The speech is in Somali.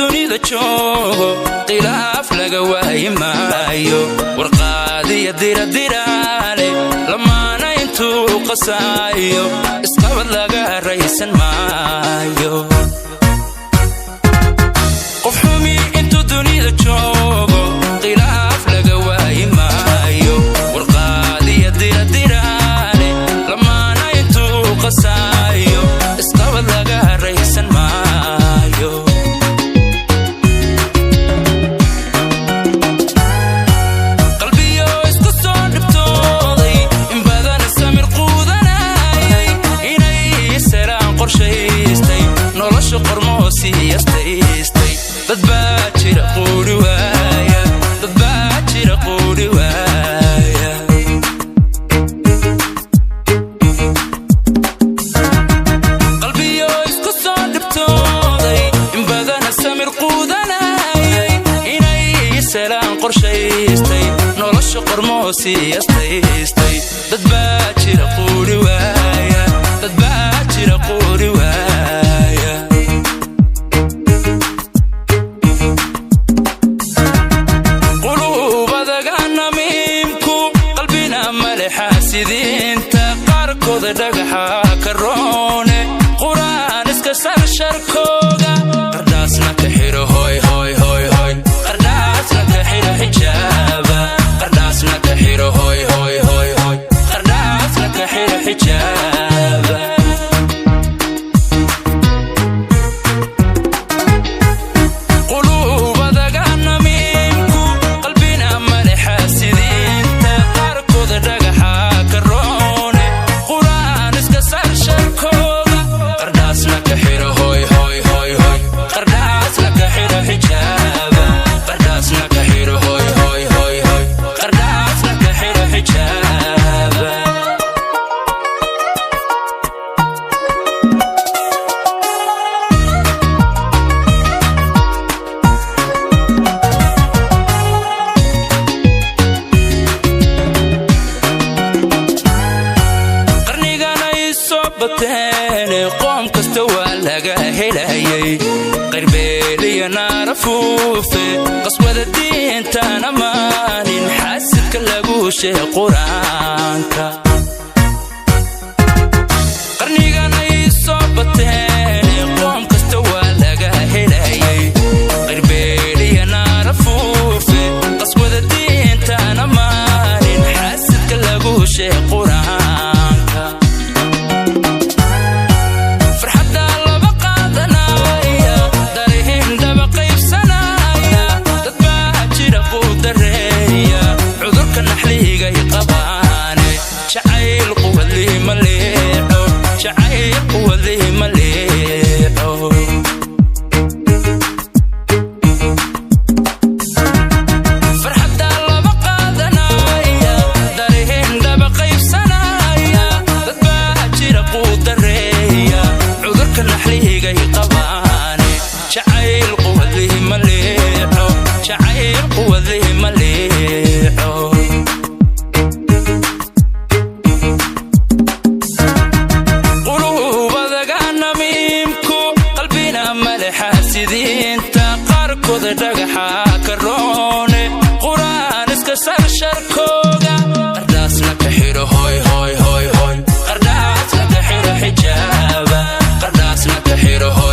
Dunida joogo khilaaf laga waayi maayo. Warqaadiya diradiraale lamaana intuu qasaayo, isqabad laga raysan maayo. Qof xumi intuu dunida joogo khilaaf laga waayi maayo. Warqaadiya diradiraale lamaana intuu qasaayo, isqabad laga raysan maayo. Qalbiyo isku soo dhibtooday, in badan samir quudanayay, inay selaan qorshaystay, nolosha qormoo siiyastaystay. Dad baa jira quuri waaya, dad baa jira quuri waaya. Qalbiyo isku soo dhibtooday, in badana samir quudanayay, inay selaan qorshaystay, nolosha qormoo siiyastaystay. Dad baa jira quuri waaya, dad baa jira quuri waaya. Quluubadaga namiimku qalbina male xaasidiinta qaarkooda, dhagaxa karoone quraan iska sarsharkooga. Qardhaasna ka xiro, hoy hoy hoy hoy, qardhaasna ka xiro xijaaba. Qardhaasna ka xiro, hoy hoy hoy hoy, qardhaasna ka xiro xijaaba. Quluubadaga namiimku qalbina male xaasidiinta qaarkooda, dhagaxa karoone quraan iska sarsharkooga. Qardhaasna ka xiro, hoy hoy hoy hoy, qardhaasna ka xiro xijaaba. Qardhaasna ka xiro, hoy hoy hoy hoy, qardhaasna ka xiro xijaaba. Qarnigan ay soo bateen, qoom kasta waa laga helayay qayrbeeliya naara fuufe, qaswada diintaan ammaanin, xaasidka lagu sheeg qur-aanka. Qarnigan ay soo bateen, qoom kasta waa laga helayay qayrbeeliya naara fuufe, qaswada diintaan ammaanin, xaasidka lagu sheeg qur-aanka. Farxadda laba qaadanaya, darihin dhaba qaybsanaya, dad baa jira quudareeya, cudurka naxligay qabaane. Jacayl quwadlii ma leexo, jacayl quwadlii ma leexo. Farxadda laba qaadanaya, darihin dhaba qaybsanaya, dad baa jira quudareeya, cudurka naxligay qabaane. Jacayl quwadlii ma leexo, jacayl quwadlii ma leexo. Quluubadaga namiimku qalbina male xaasidiinta qaarkooda, dhagaxa karoone quraan iska sarsharkooga. Qardhaasna ka xiro, hoy hoy hoy hoy, qardhaasna ka xiro xijaaba. Qardhaasna ka xiro, hoy.